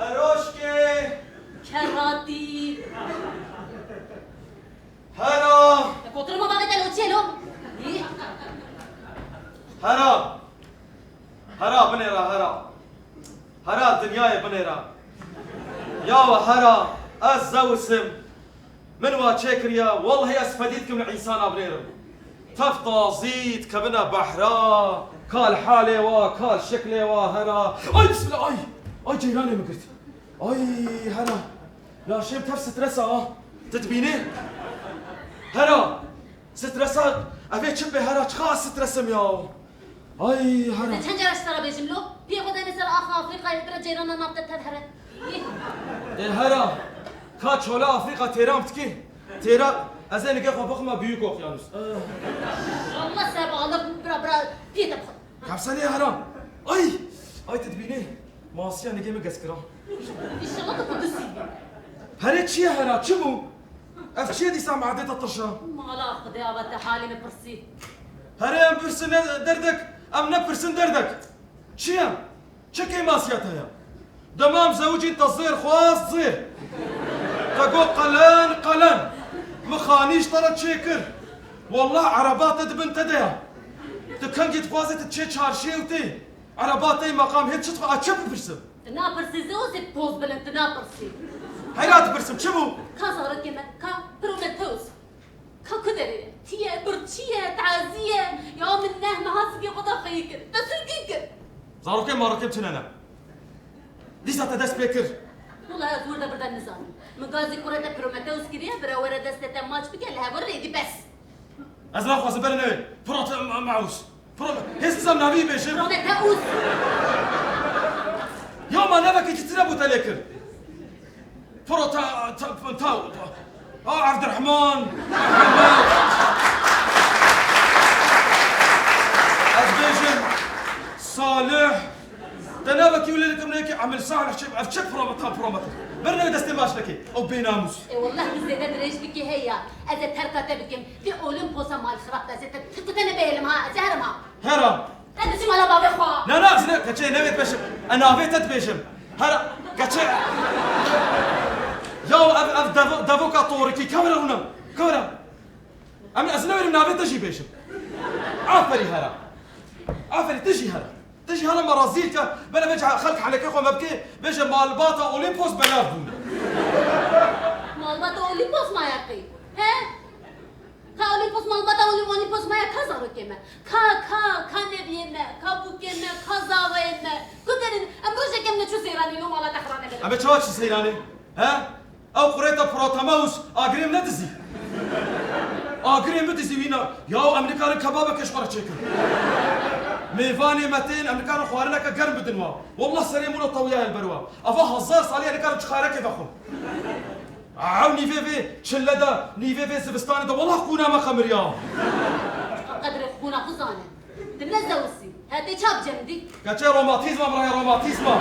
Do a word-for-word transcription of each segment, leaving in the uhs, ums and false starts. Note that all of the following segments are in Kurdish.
Eroşkê! Keratî! Hera! Kotirma bavê te lo çê lo? Yî? Hera! Hera, binêra, hera! Hera, dinyayê binêra! Yawa hera, ez Zeus im! Min wa çêkiriye, wellehî ez fedî dikim li însana binêrim. Tev tazî dikevine behra, ka li halê wa, ka li şeklê wa hera. Ay bismillah, ay! Ay ceyranê min girt. Ay hera. Laşêm tev stresa ha. Tu dibînî? Hera. Stresa, ev ê çi bê hera, çiqa ez stresim ya. Ay hera. Ez çend cara ji te re bêjim lo? Piyê xwe dene ser axa Afrîkayê, bira ceyrana nav te tev here. Yê. Ê hera. Ka çola Afrîka têra em dikî. Têra, ez ê nigê xwe bixime büyük okyanus. Allah ser alıp bira bira piyê te bixwe. Kapsalê hera. Ay! Ay tu dibînî? Masiya nigê min gez kira. İnşallah da Kudüsî. Herê çi ye hera? Çi bû? Ev çi ye dîsa madê te tirşa? Mala Xwedê ava te halê min pirsî. Herê em pirsin ne derdek, em ne pirsin derdek. Çi ye? Çi kêmasiya te ye? Dema em zewicîn te zêr xwest zêr. Te got qelen qelen. Min xanî ji te re çêkir. Wallah ereba te di bin te de ye. Tu kengî dixwazî tu çê çarşiyê û tê. Ereba te yê meqam hê çi dixwe, a çi bipirsim? Tu napirsî Zeusê poz bilind, tu napirsî. Heyra dipirsim, çi bû? Ka zarokê me, ka Prometheus. Ka ku derê ye? Tî ye, birçî ye, tazî ye. Ya min neh meha sivî xwe da xweyî kir. Te sirkî kir. Zarokê marokê çi nene? Dîsa te dest pê kir. Wela ez wir de bir de nizanim. Min gazî kurê te Prometheus kiriye, bira were destê te maç bike, li hev rêdî bes. Ez naxwazim bere newê. Prote-, ma-, maus. Pro-, hêz nizam navî bêjim. Prometheus. Ya ma nevekî çitire bû te lê kir. Pro ta, ta, ta, ta, a, Evdirehman. Ez bêjim. Salih. Te navekî wî lê dikim neyekî Emil Salih çi, ev çi prometa, prometa. Ber newê destê maç nekê. Ew bênamûs. E, wallah tu zêde dirêj bikî heya. Ez ê terka te bikim. Vê Olimposa mal xirab be. Ez ê te, tu, tu te nebêhêlim ha. Ez ê herim ha. Hera. Ez diçim mala bavê xwe. Na, na, ez ne, keçê newê dibêjim. E navê te dibêjim. Hera, keçê. Ya ev, ev devo-, devoka torikî. Kewre hûna. Kewre. Em, ez newêrim navê te jî bêjim. Aferî hera. Aferî, tu jî hera. Tu jî hela me rezîl ke, bele vêca xelk henekê xwe me bike, bêje malbata Olimpos belav bûne. Malbata Olimpos maye qey? He? Ka Olimpos malbata Olim-, Olimpos maye ka zarokê me? Ka, ka, ka neviyê me, ka bûkê me, ka zavayê me? Ku derin, em rojek em neçû seyranê lo mala te xirane bele. Em ê çawa çi seyranê? He? Ew qurêta Protemeus agirê min nedizî. Agirê min dizî wîna. Yaw em nikarin kebabeke ji xwe re çêkin. Mêvanê me tên em nikarin xwarineke germ bidin wa. Wallah serê min û tewiyayê li ber wa. Ava hezar salî em nikarin çixarekê vexwin. Ew nîvê vê çile de, nîvê vê zivistanê de wallah qûna me xemiriya. Qedrê xûna xwe zane. Tu ne Zeusî. Hetê çap cem dî. Keçê romatîzma min re, romatîzma.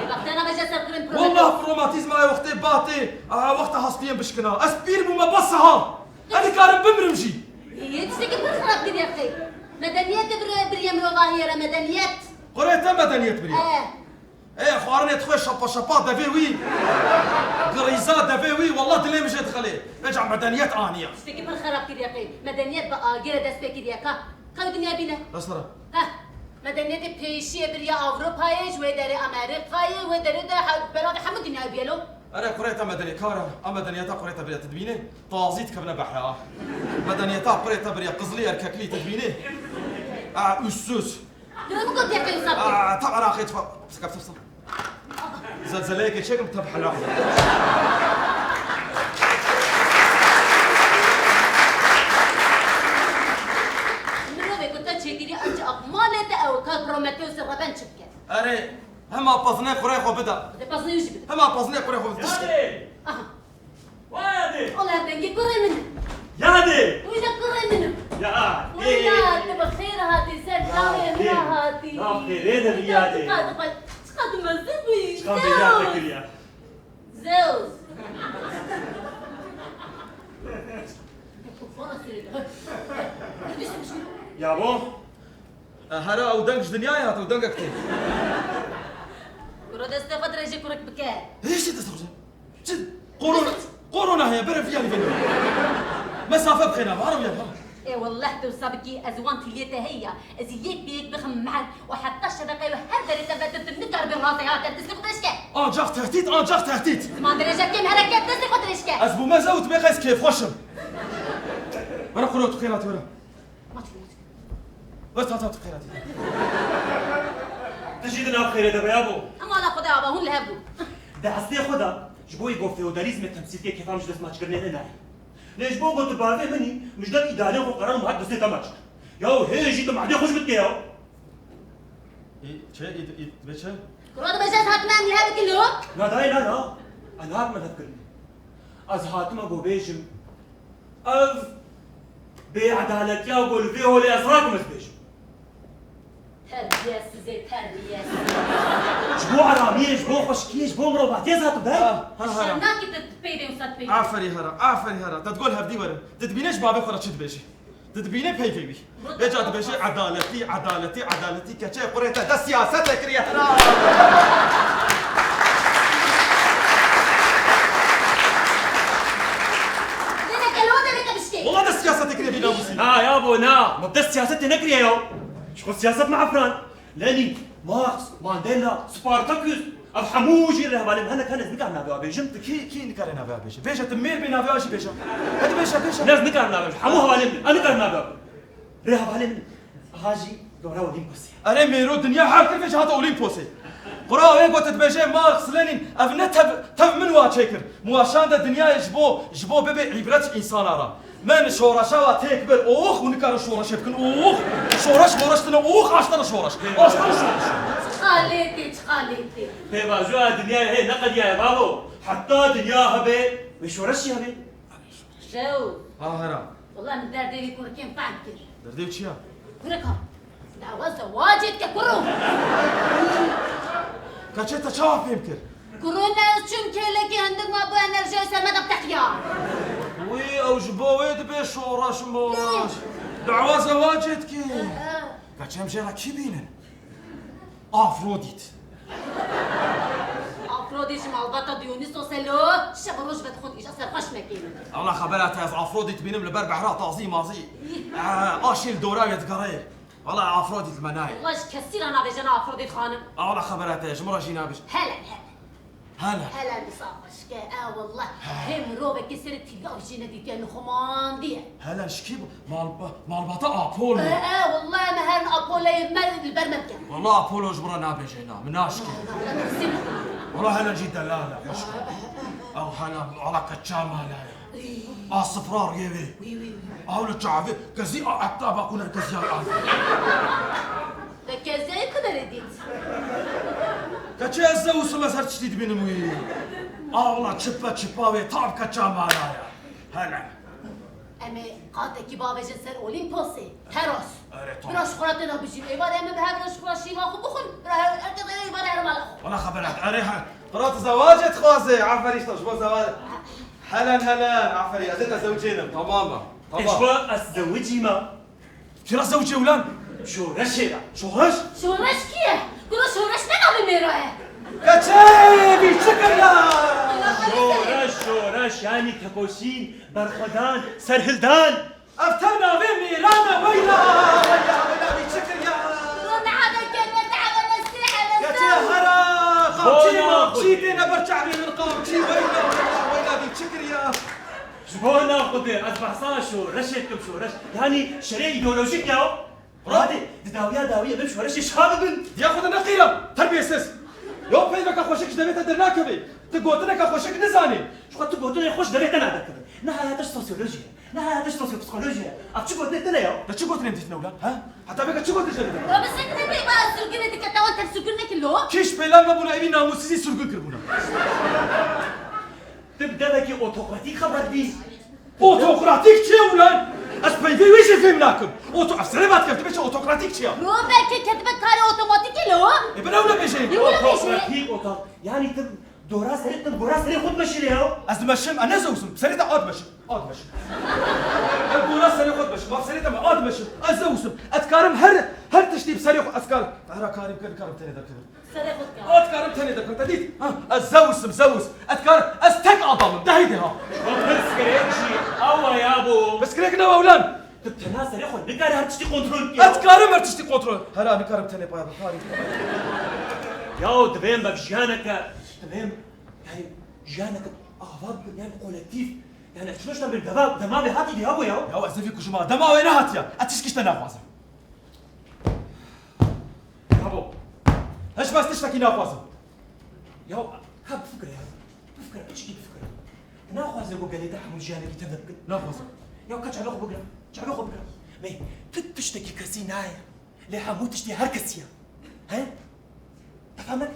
Ê bak te navêje serkirin Prometheus. Wallah romatîzma ye wextê batê, a, wexta hastiyên bişkina. Ez pîr bûme bes ha. Ez nikarim bimrim jî. Yê tiştekî pir xirab kiriye qey. Medeniyetê bir, biriye mirovahiyê re medeniyet. Qurê te medeniyet biriye. He. Ê, xwarinê dixwe şapa şapa devê wî. Girîza devê wî, wallah dilê min jê dixelê. Vêca medeniyet aniye. Tiştekî pir xerab kiriye qey. Medeniyet bi agirê dest pê kiriye ka. Ka wî dinya bîne. Rastara. Heh. Medeniyetê pêşiyê biriye Ewropayê, ji wê derê Amerîkayê, wê derê de he-, belavê hemû dinyayê bûye lo. Erê kurê te medeniyet kar e. A medeniyeta kurê te biriye tu dibînî. Tazî dikevine behra. Medeniyeta kurê te biriye qizilî erkeklî tu dibînî. A, üssüz. Dira min got yekê wisa bike. Aa, tam Iraqê tu. Psika, psika, psika. Zelzeleyekê çêkim, tam helal. Mirovê ku te çêkirî, ancak malê te ew ka Prometheusê reben çi bike? Erê, hema pazinê xurê xwe bida. Dê pazinê wî jî bide. Hema pazinê xurê xwe bida. Tişt. Yadê! Aha. Wayadê! Ola dengê kurê min. Yadê! Wî de kurê min. Ya, Wela, ê, ê, ê. Tu bi xêr hatî ser çavê min hatî. Ya, xêrê de bî yadê. Çiqa, çiqa, çiqa tu mezin bûyî. Çiqa bêjî te kiriya. Zeus. Ya bo? E, hera ew deng ji dinyayê hat, ew dengek tê. Kuro destê xwe dirêjî kurik bike. Hêjî destê xwe. Çi? Korona, korona heye, bere viya li vê. Mesafe bixêne, hara viya, ha. Ê wellah tu wisa bikî, ez wan tîliyê te heye ya. Ez yek bi yek bixim mehel û heta şebeqeyê her derê te vetirtim, nikaribe razê hate, destê xwe dirêj ke. Ancak tehdit, ancak tehdit. Ziman dirêje kêm hereket, destê xwe dirêj ke. Ez bûme zewt, bê qey ez kêfxweş im. Were kuro tu xêratî were. Maç, maç. Were ta ta tu xêratî. Tu jî di nav xêrê de be yabo. Em ala Xwedê ava hûn li hev bûn. Di eslê xwe de ji bo î ku feodalîzmê temsîlkê kêfa min ji dest maçkirinê ne nayê. Lê ji bo ku tu bavê min î, min ji dest îdarê xwe qeran û min hat destê te maç kir. Yaw hê jî tu madê xwe ji min dike yaw. Î, çi? Î, î, dibê çi? Kuro dibêje ez hatime em li hev bikin lo? Na dayê na na. Ez hatime hevkirinê. Ez hatime ku bêjim. Ev bêedaletiya ku li vê holê ez rakim ez bêjim. Terbiyesiz ê, terbiyesiz. Ji bo aramiyê, ji bo xweşikiyê, ji bo mirovatiyê ez hatim be. Ha, ha, ha. Şernakî tu peyvê wisa dibêjî. Aferî hera, aferî hera. Te digol hevdî werin. Tu dibîne ji bavê xwe re çi dibêjî? Tu dibîne peyvê wî. Vêca dibêje edaletî, edaletî, edaletî. Keçê qurê te dest siyasetê kiriye hera. Dêne kelo devê te bişkê. Wala dest siyasetê kiriye bînamûsî. Na yabo na. Me dest siyasetê nekiriye ya. Ji xwe siyaset me efran. Lenin, Marx, Mandela, Spartaküs, ev hemû jî rêhevalên min, hinek hene ez nikarim navê wan bêjim. Tu kî, kî nikare navê wan bêje? Bêje tu mêr bê navê wan jî bêje. Hadi bêje, bêje. Ne ez nikarim navê wan bêjim. Hemû hevalên min, ez nikarim navê wan bêjim. Rêhevalên min, aha jî dora Olîmpos e. Erê mêro dinya her kir vêca hate Olîmposê. Qura wê got dibêje Marx, Lenin, ev ne tev, tev min wa çêkir. Min wa şande dinyayê ji bo, ji bo bibe îbret ji însana re. Min şoreşa wa têk bir. Ox, hûn nikarin şoreşê bikin. Ox! Şoreş moreş tine. Ox, aştene şoreş. Aştene şoreş. Çi xaletê, çi xaletê. Pêvajoya dinyayê hê neqediyaye bavo. Heta dinya hebe, wê şoreş jî hebe. Jew. Ha, hera. Wala min derdê wî kurikên fehm kir. Derdê wî çi ya? Kurika. Dawa zewacê dike kuro. Keçê te çawa fêm kir? Kuro ne ez çûm kêlekî hindik ma bû enerjiya ser me de teqiya. Wî ew ji bo wê dibe şoreş moreş. Dawa zewacê dike. Keçê em jê re kî bînin? Afrodît. Afrodît ji malbata Dionîsos e lo, şev û roj vedixwe dikîje serxweş mekînin. Wala xebera te ez Afrodît bînim li ber behra tazî mazî. Î. Ee, aşî li dora wê digerê. Wala Afrodît li me nayê. Wala ji kesî re nabêje ne Afrodît xanim. Wala xebera te ji min re jî nabêje. Hele, hele. Hele. Hele dîsa xweşik e, e wala. He. Hê mirovekî serê tîlav jî nedîtiye, li xwe mandiye. Hele ji kî bû? Mal-, malbata Apollo. E, e, wala me her Apolloyê me li ber me dike. Wala Apollo ji min re nabêje na, min naşkê. Wala hele jî delal e, xweşik e. Ew hele, wala keça mala ye. A sifra riyê wê. Wî, wî, wî. Aw li çavê kezî a etta bakûne kezî a a. Te kezî ku derê dît? Keçê ez zewsim ez her tiştî dibînim wî. Awla çipe çipa wê tab keça malaya. Hele. Em ê qatekî bavêjin ser Olîmposê. Teros. Erê, tamam. Bira ji xwe re têna bijîn. Êvarê em ê bi hev re ji xwe re şîva xwe bixwin. Bira her, her kes ê êvarê here mala xwe. Wala xebera. Erê he. Qira tu zewac dixwazê. Aferî işte ji bo zewac. Helen, Helen, aferî, ez ê te zewicênim, tamam e. Tamam. Ji bo ez zewicî me. Kira zewicê ulan? Şoreşê re. Şoreş? Şoreş kî ye? Kuro şoreş ne navê mêra ye? Keçê, bî çi kiriya? Şoreş, şoreş, yanî tekoşîn, berxwedan, serhildan. Ev tev navê mêran e, weyla, weyla, weyla, bî çi kiriya? Kuro neha de kene, neha de nestê, hele. Keçê hera, qamçî, mamçî têne ber çavê min, qamçî, weyla, weyla, weyla, bî çi kiriya? Ji bo nav Xwedê, ez behsa şoreşê dikim, şoreş. Yanî şerê îdeolojîk ya. Hadi, di dawiya dawiyê em şoreşê şa bibin. Diya xwe de neqîre, terbiyesiz. Yo peyveke xweşik ji devê te dernakeve. Tu gotineke xweşik nizanî. Ji xwe tu gotinê xweş devê te nadekeve. Ne hayata ji sosyolojiyê, ne hayata ji sosyopsikolojiyê. Ev çi gotinê te ne ya? Te çi gotinê dîtine ulan, ha? Heta vêka çi gotinê te dîtine? Ya bi sek ne peyva ez sirgûnê dike, te wan tev sirgûn nekir lo? Kîş peylan me bûne, evî namûsizî sirgûn kirbûne. Tu bi devekî otokratîk xeber dî. Otokratîk çi ye ulan? Ez peyvê wê jî fêm nakim. Oto-, ev serê vat kevtibê çi otokratîk çi ye? Rovekê ketibe karê otomatîkê lo. E, bin ew nebêje. Ne wilo bêje? Otokratîk oto-, yanî tu dora serê, tu gora serê xwe dimeşîne ya. Ez dimeşim, ez ne zewsim. Serê te a dimeşim. A dimeşim. Ez gora serê xwe dimeşim. Ev serê te me a dimeşim. Ez zewsim. Ez dikarim her, her Tiştî bi serê xwe ez kar. Hera karê bike, dikarim tenê derkevim. Serê xwe dikar. Ez dikarim tenê derkevim. Te dît? Ha, ez Zeus im, Zeus. Ez dikarim, ez tek adam im. De heydê ha. Pirsgirêk jî ew e yabo. Pirsgirêk ne wewlan. Tu tena serê xwe nikarî her tiştî kontrol bikî. Ez dikarim her tiştî kontrol. Hera nikarim tenê paya bikarî. Yaw divê em be jiyaneke, divê em, yani jiyaneke ava bikin, yani kolektîf. Yani ez çilo ji te bêrim, dema, dema vê hatî dê yabo ya. Ya ez ê vî kujima, dema wê nehatiya. Ez tişkî ji te naxwazim. Yabo. Hiç bes tiştekî naxwazim. Ya, ka bifikire ya. Bifikire, piçkî bifikire. Naxwaze ku gelê te hemû jiyanekî tevde bikin. Naxwazim. Ya ka çavê xwe bigire. Çavê xwe bigire. Mê, tu tiştekî kesî nayê. Lê hemû tiştî her kesî ye. He? Te fehmekî?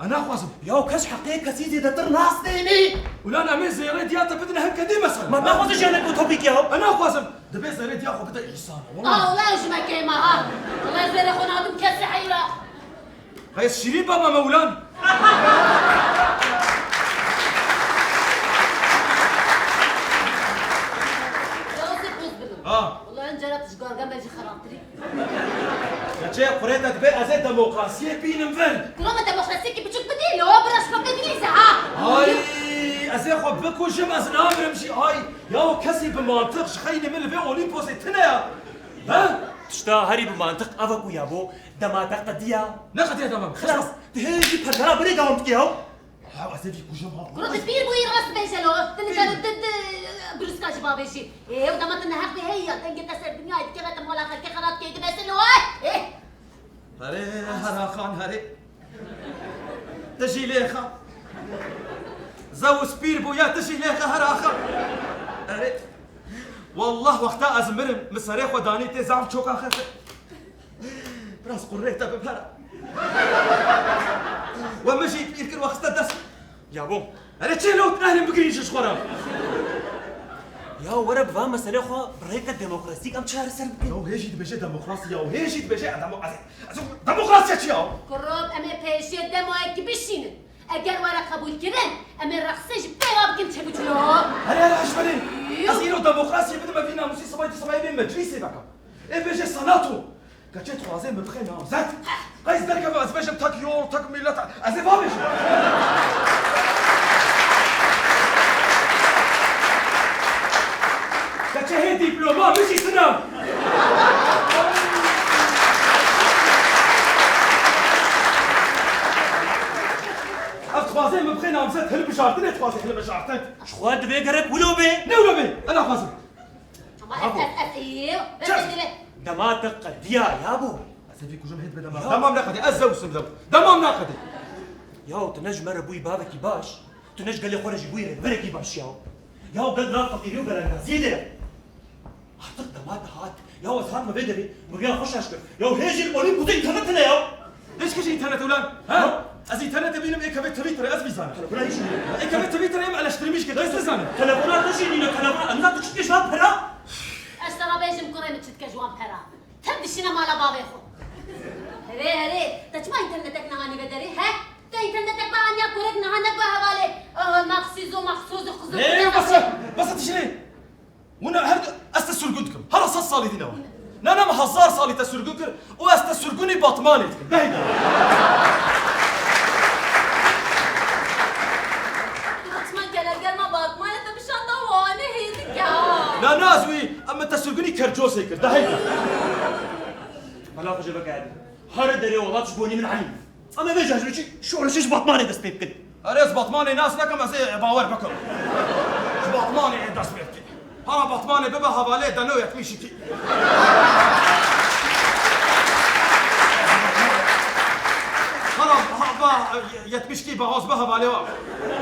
Ez naxwazim. Ya kes heqê kesî zêdetir nastênî. Ulan em ê zêrê diya te bidin hemke dî mesela. Ma naxwaze jiyanek utopîk ya. Ez naxwazim. Dibê zêrê diya xwe bide însana. Wala. Allah ji me kêm e ha. Allah zêrê xwe nadim kesî heyra. Qey ez şîrîn baba me ulan. Ya ez ê poz bidim. Ha. Wala encera tu ji Gargamel jî xerabtirî. Keçê qurê te dibê ez ê demokrasiyê bînim vir. Kuro me demokrasiyekî biçûk bidî, li we bira ji xwe pê binivîse ha. Ay, ez ê xwe bikujim, ez namirim jî. Ay, ya kesî bi mantiq ji xeynî min li vê Olîmposê tune ya. Ha? Tişta herî bi mantiq ev e ku yabo dema te qediya. Ne qediya dema min? Xilas. Xilas. Tu hê jî pergala berê dewam dikî ya. Hew, ez ê vî kujim ha. Kuro tu pîr bûyî rast bêje lo. Tu nikare tu, tu, brûska ji bavê jî. Ê, ew dema tu neheq bê hey ya, dengê te ser dinyayê dikeve te mala xelkê xerat key dibese lo. Ê. Herê, Hera Xan, herê. Tu jî lê xe. Zeus pîr bû ya, tu jî lê xe Hera Xan. Herê. Wallah wexta ez mirim, min serê xwe danî tê zaf çoka xefe. Biraz qurrê te bipere. We min jî pîr kir, we xiste dest. Yabo. Erê çê lo, ehlên bigirîn ji xwe re. Ya were bi van meselê xwe bi rêke demokrasîk em çareser bikin. Ya hê jî dibêje demokrasî ya, hê jî dibêje demo-, ez, ez, demokrasiya çi ya? Kurot, em ê pêşê demoyekî bişînin. Eger were qebûl kirin, em ê reqsê ji pêva bikin çêbiçûlo. Herê, herê, hişberê. Yo. Ez îro demokrasiyê bidime vî namûsî, sibayî tu sibayî bê meclîsê veke. Ê bêje senato. Keçê dixwaze min bixê namzet. Qey ez derkeve ez bêjim tek yol, tek millet. Ez ê vabêjim. Keçê hê dîploma min jî tune. Ev dixwaze min bixê namzet, hilbijartinê dixwaze hilbijartin. Ji xwe divê gerek wilo bê. Ne wilo bê? Ez naxwazim. Ama ez, ez, ez, ew, ez, Çer. ez, ez. Dema te qediya yabo. Ez ê vî kujim hêt bidem. Ya. Demam neqedê, ez Zeus im Zeus. Demam neqedê. Ya tu ne ji me re bûyî bavekî baş, tu ne ji gelê xwe re jî bûyî rêverekî baş ya. Ya gel nav feqîrî û belengaziyê de ye. Artık dema te hat. Ya ez hatime vê derê, min riya xwe şaş kir. Ya hê jî li Olîmpûsê înternet hene ya. Hêj kî ji înternet ulan? Ha? Ha? Ez înternetê bînim, ê kevê Twitterê, ez vî zanim. Telefona hîç nîne. Ê kevê Twitterê em eleştirmîş kir, ez nizanim. Telefona te jî nîne, telefona, em nizanim tu çi dikê ji wan pera? Ez te re bêjim kurê min çi dike ji wan pera. Tev dişîne mala bavê xwe. Herê, herê, te çima înternetek nehanî vê derê, he? Te înternetek veaniya kurek niha nebû hevalê, eh, Maxîzo, Maxsozo, Xizo, Ê, Xizo, bes e, bes e tişînê. Wina her du, ez te sirgûn dikim. Hera sed salî dîne wa. Na, na, min hezar salî te sirgûn kir û ez te sirgûnî Batmanê dikim. Behî de. Batman, kelergerma Batmanê te bişanda wane hêdik ya. Na, na, ez wî, em te sirgûnî Kercosê kir. Dehî de. Bela xwe jê veke Erdî. Her derê welat ji bonî min elî. Em ê vê cejnê çi şoreşê ji Batmanê dest pê bikin. Erê, ez Batmanê nas nekim, ez ê bawer bikim. Ji Batmanê ê dest pê bikî. Hara Batmanê bibe hevalê Deno yetmişîkî. Hara ha-, ba yetmişîkî bahoz be hevalê wa.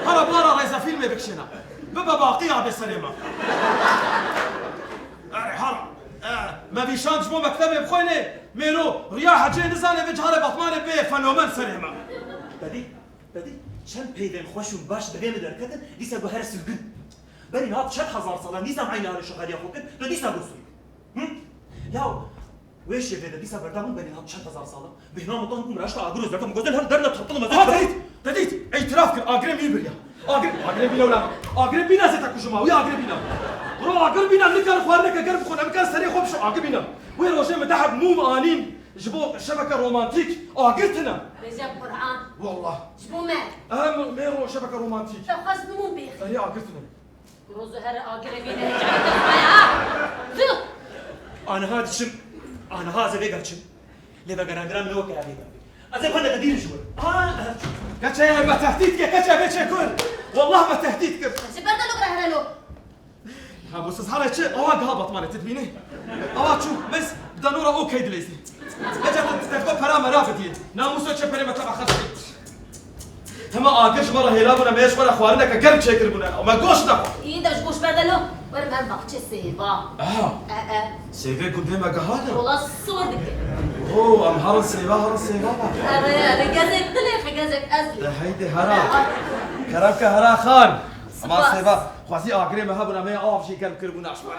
Hara bara rêzefîlmê bikişêne. Bibe baqî abê serê me. Erê, hara. E, me vîşand ji bo mektebê bixwênê. Mêro, riya hecê nizane vê cihare Batmanê bê fenomen serê me. Te dî? Te dî çend peyvên xweş û baş devê min derketin, dîsa got here sirgûn. Berî niha çend hezar sal e, nîzam eynî alê şoxeriya xwe kir, tu dîsa got sirgûn. Hı? Ya wê şêvê de dîsa berda min berî niha çend hezar sal e. Bêhna min tan ku min raşta agir û zerta min gotin her derne tirtilim ez. Aha, te dît, te dît, îtiraf kir, agirê mî biriya. Agir, agirê bîna wila, agirê bîna zê te kujima, wî agirê bîna. Bro, agir bîna, nikare xwarineke germ bixwe, nikare serê xwe bişo, agir bîna. Wê rojê min dehek mûm anîn. Ji bo şebeke romantîk agir tune. Recep Kur'an. Wallah. Ji bo me. Em mêro şebeke romantîk. Te xwest nimûn pêxî. Erê agir tune. Rozu here agire vî derece bide xwe ya. Tu. Aniha diçim, aniha ez ê vêga çim. Lê vegerandina min ne weke evê be. Ez ê xwe de dîrim ji we. Ha, Keçe ye, me tehdît kir, keçe vê çê kur. Wallah me tehdît kir. Ji ber de lo bira here lo. Ha, bu siz hala çi? Awa giha Batmanê, tu dibînî? Awa çû, bes, danora okey dileyzî. Ece tu, tu, tu pera mera bidî. Namusa çe perê me teba xerc kir. Hema agir ji me re hêla bûne, me ji me re xwarineke germ çêkiribûne. Me goş nexwar. Î de ji goş berde lo. Werim her baxçe sêva. Aha. E, e. Sêvê gundê me gehane. Wala sor dike. Oo, em herin sêva, herin sêva be. Erê, erê, gezek dilê, xwe gezek ez lê. De heydi hera. Kerem ke hera xan. Ama spas. Sêva, xwezî agirê me hebûne, me av jî germ kiribûne ji me re.